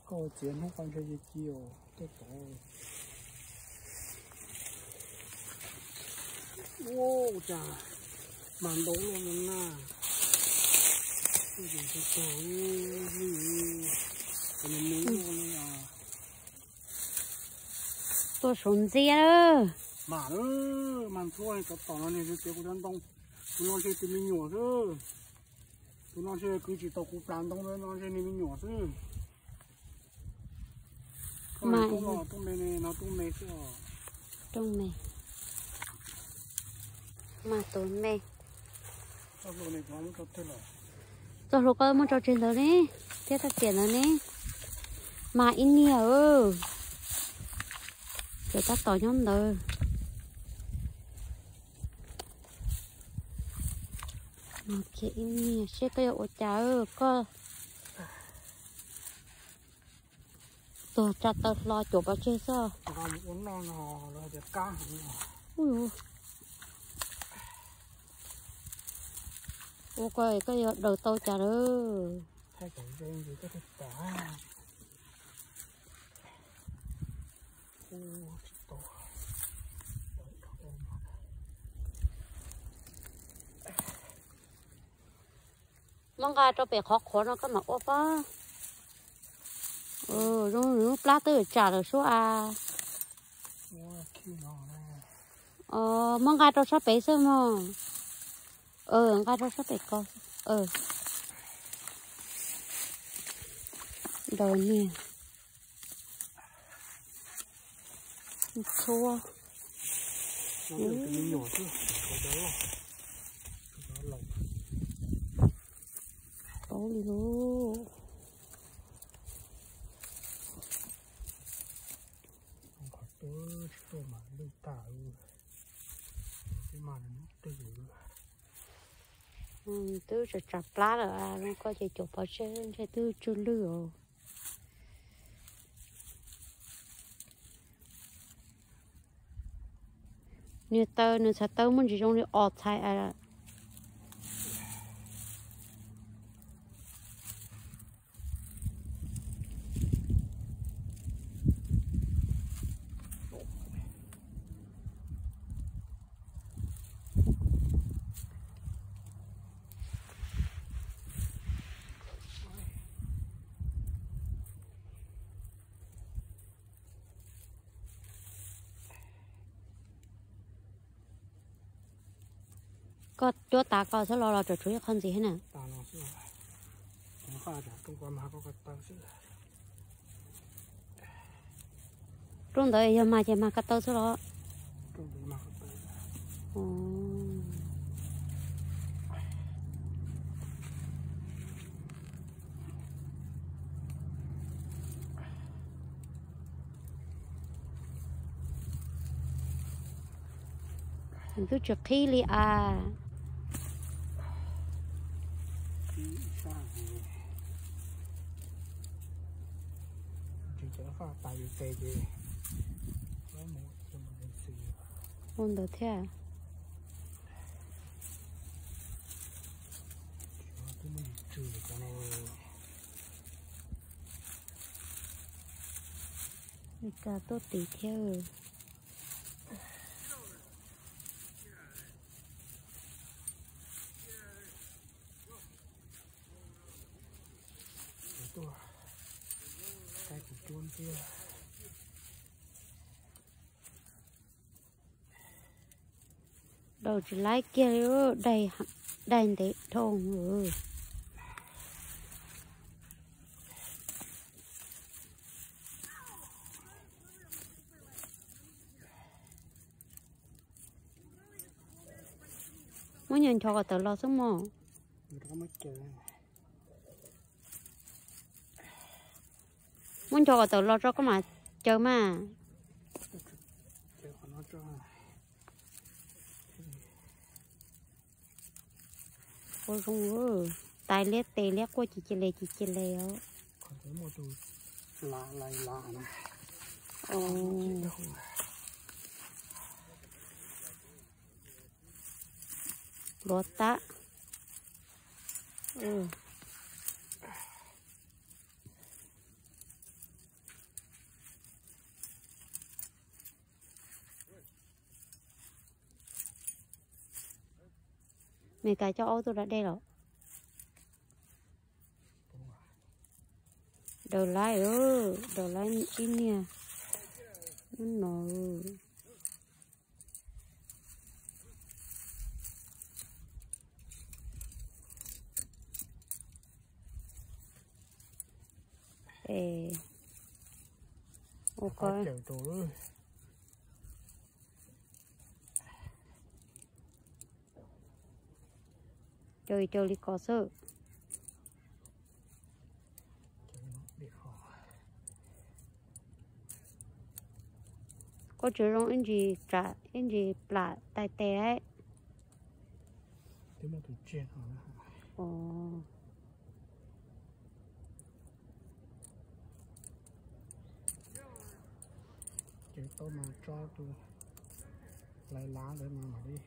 Koj txiav hnub qab ntshe ci ci os, tuaj tod. Ua cas mas ntau luaj no na. Tuaj saum ntxiab lawm. Mas, mas ntxuav cov tom no nws txiav kuv cov ntoo. Tus no ntshe tus me nyuam xwb. Tus no ntshe kwv tsis tau kuv plas ntoo no, ntshe nws me nyuam xwb. Mas tub me, no tub me xwb os. Tub me. Mas tus me. Txoj hlua koj muab tso tseg ntawd ne, thiab txoj tiam ntawd ne. Mas ib niag, cov tab tom nyob ntawd. Mas kiag ib niag seb koj yuav ua cas koj. Tuag tsa taw hlo cuam pov tseg xwb. Ua koj, koj yuav daws tau cas lawm. Muab nqa rau pem qhov qhuav no koj mam ua pob. Zoo, lub plab twb tsam lawm sub as. Muab nqa rau sab pem xwb mog. Nqa rau sab pem ko. Ntaus niag txhua. Paub li lauj. Twb tsam tsam plab lawm, koj ces cuam pov tseg ntshe twb tsw lwj os. Niag taw, nws txhais taw muaj ntsis zoo li os txhais. Koj cuab tas koj xwb los los tseem tshuav ib qho ntxiv thiab na? Rooj ntawd yog mag ces mag ko taw xwb los? Twb tsis qhib li as. Ua ntawd thiab. Ka tuaj tid thiab. Daus tsis laib kiag li, daig ntev dhau. Muab nyuag nchos kom tawm los xwb mog. Muab nchos kom tawm los tso koj mam caw mas. Ua zoo, tais liab tes liab quaj ci ci le ci ci le os. Luav tab. Meskas coj aub tuaj da dej los. Daus laib, daus laib ib niag. Ub no. Ua ko cau cau li ko xwb. Koj tsis zoo ib ntsis tsam ib ntsis plam tais tes. Ces tau mas tso tus lais lav ntawd mas mam li